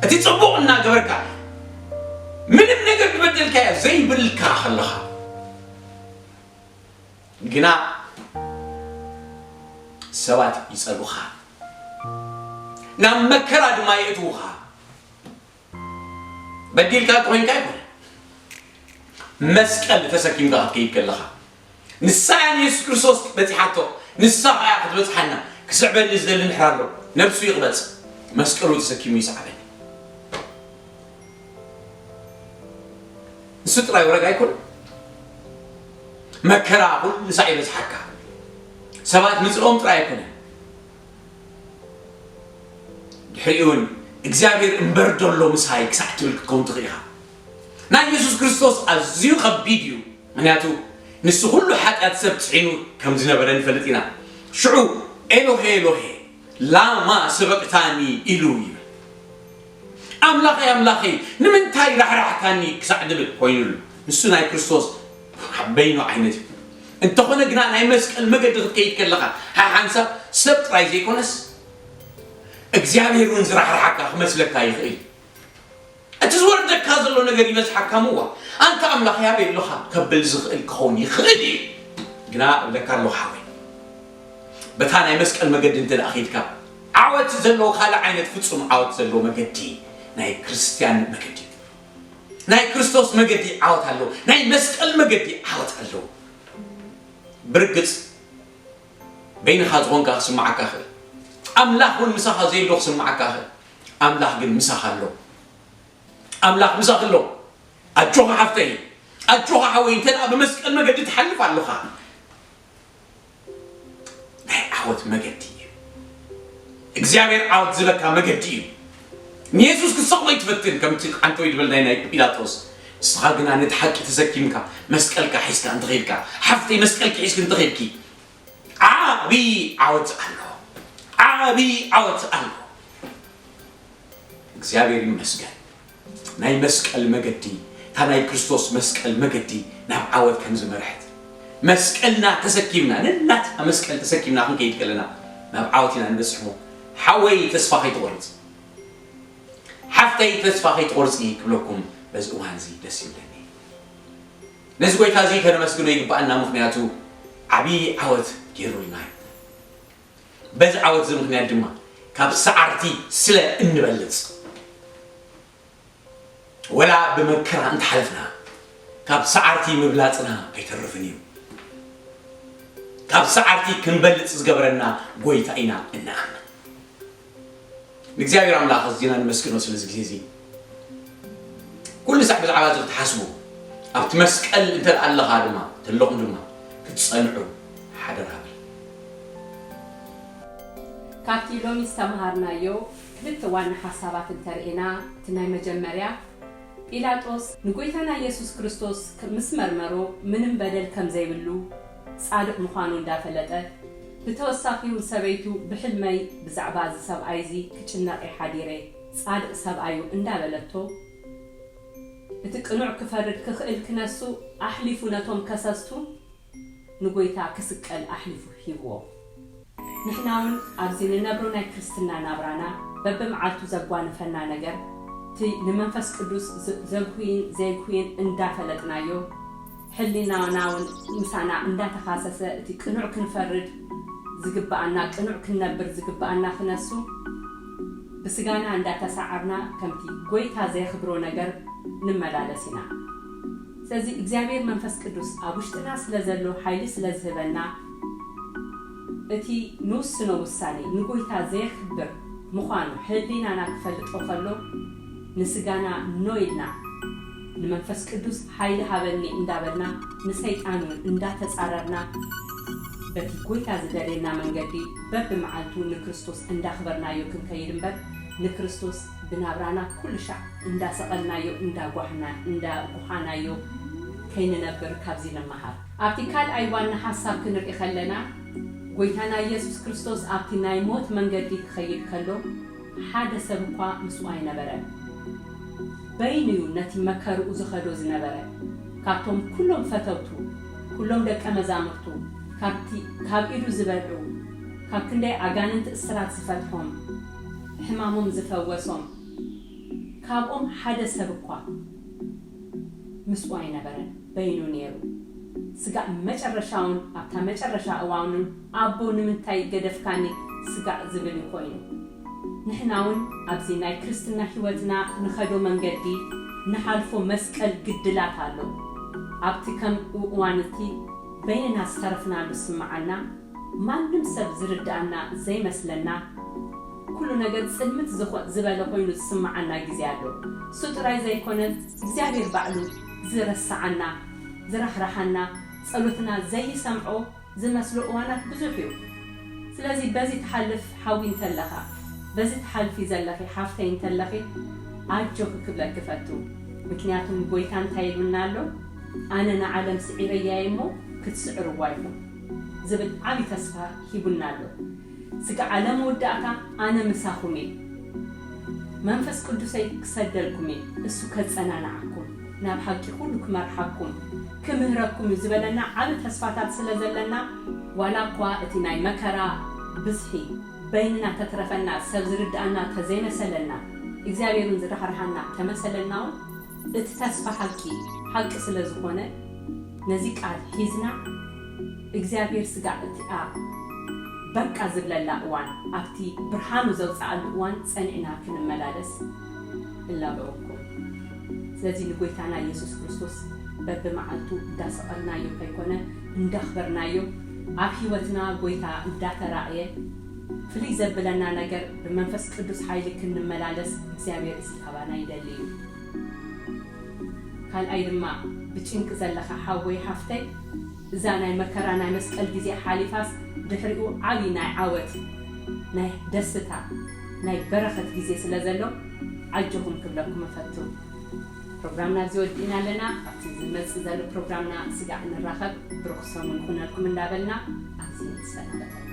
እቲ ጽቡቕ እናገበርካ፣ ምንም ነገር ዝበደልካዮ ዘይብልካ ከለኻ ግና ሰባት ይጸልኡኻ፣ ናብ መከራ ድማ የእትዉኻ። በዲልካ እንተኾይንካ ኣይኮነን። መስቀል ተሰኪምካ ክትከይድ ከለኻ፣ ንሳ እያ ንየሱስ ክርስቶስ በጺሓቶ፣ ንሳ ኸኣ ክትበጽሓና። ክስዕበኒ ዝደሊ እንድሕር ኣሎ፣ ነብሱ ይቕበጽ፣ መስቀሉ ተሰኪሙ ይስዓበኒ። ንሱ ጥራይ ወረግ ኣይኮነን። መከራ ኩሉ ሳዕ ይበጽሓካ። ሰባት ምጽኦም ጥራይ ኣይኮነን። ድሕሪኡ እውን እግዚኣብሔር እምበር ደሎ ምሳይ ክሳዕ ትብል ክትከውን ትኽእል ኢኻ። ናይ የሱስ ክርስቶስ ኣዝዩ ከቢድ እዩ። ምኽንያቱ ንሱ ኩሉ ሓጢኣት ሰብ ጽዒኑ ከም ዝነበረ ንፈልጥ ኢና። ሽዑ "ኤሎሄ፣ ኤሎሄ፣ ላማ ሰበቅታኒ?" ኢሉ ይብል። "ኣምላኸይ፣ ኣምላኸይ፣ ንምንታይ ራሕራሕካኒ?" ክሳዕ ድብል ኮይኑሉ። ንሱ ናይ ክርስቶስ በይኑ ዓይነት እዩ። እንተኾነ ግና ናይ መስቀል መገዲ ክትከይድ ከለኻ፣ ሓሓንሳብ ሰብ ጥራይ ዘይኮነስ እግዚኣብሔር እውን ዝራሕርሓካ ክመስለካ ይኽእል እዩ። እቲ ዝወርደካ ዘሎ ነገር ይበዝሓካ ምዋ፣ "ኣንታ ኣምላኸይ ኣበይ ኣለኻ?" ከብል ዝኽእል ክኸውን ይኽእል እዩ። ግና እብለካ ኣለኹ ሓወይ፣ በታ ናይ መስቀል መገዲ እንተ ደኣ ኸይድካ፣ ዓወት ዘለዎ ካልእ ዓይነት ፍጹም ዓወት ዘለዎ መገዲ ናይ ክርስትያን መገዲ እዩ። ናይ ክርስቶስ መገዲ ዓወት ኣለዎ። ናይ መስቀል መገዲ ዓወት ኣለዎ። ብርግጽ በይንኻ ዝኾንካ ክስምዓካ ይኽእል። ኣምላኽ እውን ምሳኻ ዘየሎ ክስምዓካ ይኽእል። ኣምላኽ ግን ምሳኻ ኣሎ። ኣምላኽ ምሳኺ ኣሎ። ኣጆኻ ሓፍተይ፣ ኣጆኻ ሓወይ፣ እንተ ደኣ ብመስቀል መገዲ ትሓልፍ ኣለኻ፣ ናይ ዓወት መገዲ እዩ። እግዚኣብሔር ዓወት ዝበካ መገዲ እዩ። ንየሱስ ክትሰቕሎ ይትፈትን፣ ከምቲ ዓንተወይ ዝበልናይ ናይ ጲላጦስ። ንስኻ ግና ነቲ ሓቂ ተሰኪምካ፣ መስቀልካ ሒዝካ እንተኸይድካ፣ ሓፍተይ መስቀልኪ ሒዝኪ እንተኸይድኪ፣ ዓቢ ዓወት ኣሎ። ዓቢ ዓወት ኣሎ። እግዚኣብሔር ይመስገን። ናይ መስቀል መገዲ፣ እታ ናይ ክርስቶስ መስቀል መገዲ ናብ ዓወት ከም ዝመርሐት፣ መስቀልና ተሰኪምና፣ ነናትና መስቀል ተሰኪምና ክንከይድ ከለና ናብ ዓወት ኢና ንበጽሕ። እሞ ሓወይ ተስፋ ከይትቆርጽ፣ ሓፍተይ ተስፋ ከይትቆርጺ ክብለኩም በዚ እዋን እዚ ደስ ይብለኒ። ነዚ ጎይታ እዚ ከነመስግኖ ይግባኣና፣ ምኽንያቱ ዓብዪ ዓወት ገይሩልና እዩ። በዚ ዓወት እዚ ምኽንያት ድማ ካብ ሰዓርቲ ስለ እንበልጽ፣ ወላ ብመከራ እንተሓለፍና፣ ካብ ሰዓርቲ ምብላጽና ኣይተርፍን እዩ። ካብ ሰዓርቲ ክንበልጽ ዝገብረና ጎይታ ኢና እንኣምን። ንእግዚኣብሔር ኣምላኽ ኣዚና ንመስግኖ ስለዚ ግዜ እዚ። ኩሉ ሳዕ ብዛዕባ እዚ ክትሓስቡ፣ ኣብቲ መስቀል እንተ ደኣ ኣለኻ ድማ፣ እንተለኹም ድማ፣ ክትጸንዑ ሓደራ እብል። ካብቲ ሎሚ ዝተምሃርናዮ ክልተ ዋና ሓሳባት እንተርኢና፣ እቲ ናይ መጀመርያ፣ ጲላጦስ ንጎይታና የሱስ ክርስቶስ ምስ መርመሮ ምንም በደል ከም ዘይብሉ ጻድቕ ምዃኑ እንዳፈለጠ፣ ብተወሳኺ እውን ሰበይቱ ብሕልመይ ብዛዕባ እዚ ሰብኣይ እዚ ክጭነቕ እየ ሓዲረ፣ ጻድቕ ሰብኣይ እዩ እንዳበለቶ፣ እቲ ቅኑዕ ክፈርድ ክኽእል ክነሱ ኣሕሊፉ ነቶም ከሰስቱ ንጎይታ ክስቀል ኣሕሊፉ ሂብዎ። ንሕና እውን ኣብዚ ንነብሮ ናይ ክርስትና ናብራና በብመዓልቱ ዘጓንፈና ነገር፣ እቲ ንመንፈስ ቅዱስ ዘጉህይን ዘየጉህይን እንዳፈለጥናዮ፣ ሕሊናና እውን ምሳና እንዳተኻሰሰ እቲ ቅኑዕ ክንፈርድ ዝግብኣና፣ ቅኑዕ ክንነብር ዝግብኣና ክነሱ ብስጋና እንዳተሳዓርና ከምቲ ጎይታ ዘየኽብሮ ነገር ንመላለስ ኢና። ስለዚ እግዚኣብሔር መንፈስ ቅዱስ ኣብ ውሽጥና ስለ ዘሎ ሓይሊ ስለ ዝህበና እቲ ንውስኖ ውሳኔ ንጎይታ ዘየኽብር ምዃኑ ሕሊናና ክፈልጦ ከሎ ንስጋና ኖ ኢልና ንመንፈስ ቅዱስ ሓይሊ ሃበኒ እንዳበልና ንሰይጣን እውን እንዳተጻረርና በቲ ጎይታ ዝደልየና መንገዲ በብመዓልቱ ንክርስቶስ እንዳኽበርናዮ ክንከይድ እምበር ንክርስቶስ ብናብራና ኩሉ ሻዕ እንዳሰቐልናዮ እንዳጓሓናዮ ከይንነብር ካብዚ ንመሃር። ኣብቲ ካልኣይ ዋና ሓሳብ ክንርኢ ከለና ጎይታና ኢየሱስ ክርስቶስ ኣብቲ ናይ ሞት መንገዲ ክኸይድ ከሎ ሓደ ሰብ እኳ ምስኡ ኣይነበረን። በይኑ እዩ ነቲ መከርኡ ዝኸዶ ዝነበረ። ካብቶም ኩሎም ፈተውቱ፣ ኩሎም ደቀ መዛሙርቱ፣ ካብቲ ካብ ኢዱ ዝበልዑ፣ ካብ ክንደይ ኣጋንንቲ እስራት ዝፈትሖም፣ ሕማሞም ዝፈወሶም፣ ካብኦም ሓደ ሰብ እኳ ምስኡ ኣይነበረን፣ በይኑ ነይሩ። ስጋዕ መጨረሻውን ኣብታ መጨረሻ እዋኑን ኣቦ ንምንታይ ገደፍካኒ ስጋዕ ዝብል እዩ ኮይኑ። ንሕና እውን ኣብዚ ናይ ክርስትና ሕይወትና ንኸዶ መንገዲ ንሓልፎ መስቀል ግድላት ኣሎ። ኣብቲ ከምኡ እዋን እቲ በይንና ዝተረፍናሉ ዝስምዓና ማንም ሰብ ዝርድኣና ዘይመስለና ኩሉ ነገር ጽልምት ዝኾ- ዝበለ ኮይኑ ዝስምዓና ግዜ ኣሎ። እሱ ጥራይ ዘይኮነ እግዚኣብሔር ባዕሉ ዝረስዓና ዝራሕራሓና ጸሎትና ዘይሰምዖ ዝመስሎ እዋናት ብዙሕ እዩ። ስለዚ በዚ ትሓልፍ ሓዊ እንተለኻ፣ በዚ ትሓልፊ ዘለኺ ሓፍተይ እንተለኺ፣ ኣጆኺ ክብለኪ ፈቱ። ምክንያቱም ጎይታ እንታይ ኢሉና ኣሎ? ኣነ ንዓለም ስዒረያ እየ እሞ ክትስዕርዋ ኢኹም ዝብል ዓቢ ተስፋ ሂቡና ኣሎ። ስጋዕ ለመወዳእታ ኣነ ምሳኹም እየ። መንፈስ ቅዱሰይ ክሰደልኩም እየ፣ እሱ ከጸናንዓኩም፣ ናብ ሓቂ ኩሉ ክመርሓኩም፣ ክምህረኩም እዩ ዝበለና ዓቢ ተስፋታት ስለ ዘለና፣ ዋላ እኳ እቲ ናይ መከራ ብዝሒ በይንና ተትረፈና፣ ሰብ ዝርድኣና ተዘይመሰለና፣ እግዚኣብሔር እውን ዝራሕርሓና ተመሰለና እውን፣ እቲ ተስፋ ሓቂ ሓቂ ስለ ዝኾነ፣ ነዚ ቃል ሒዝና እግዚኣብሔር ስጋዕ እቲኣ በቃ ዝብለላ እዋን፣ ኣብቲ ብርሃኑ ዘውፅኣሉ እዋን ፀኒዕና ክንመላለስ እላበወኩም። ስለዚ ንጎይታና ኢየሱስ ክርስቶስ በብመዓልቱ እንዳሰቐልናዮ ከይኮነ እንዳኽበርናዮ ኣብ ህይወትና ጎይታ እንዳተራእየ ፍልይ ዘብለና ነገር ብመንፈስ ቅዱስ ሓይሊ ክንመላለስ እግዚኣብሔር እዚ ካባና ይደሊ እዩ። ካልኣይ ድማ ብጭንቂ ዘለኻ ሓወይ ሓፍተይ፣ እዛ ናይ መከራ ናይ መስቀል ግዜ ሓሊፋስ ድሕሪኡ ዓቢ ናይ ዓወት፣ ናይ ደስታ፣ ናይ በረኸት ግዜ ስለ ዘሎ ኣጆኹም ክብለኩም እፈቱ። ፕሮግራምና ኣብዚ ወዲእና ኣለና። ኣብቲ ዝመጽእ ዘሎ ፕሮግራምና ስጋዕ ንራኸብ። ብሩኽ ሰሙን ይኹነልኩም እንዳበልና ኣብዚ ንሰናበተኩም።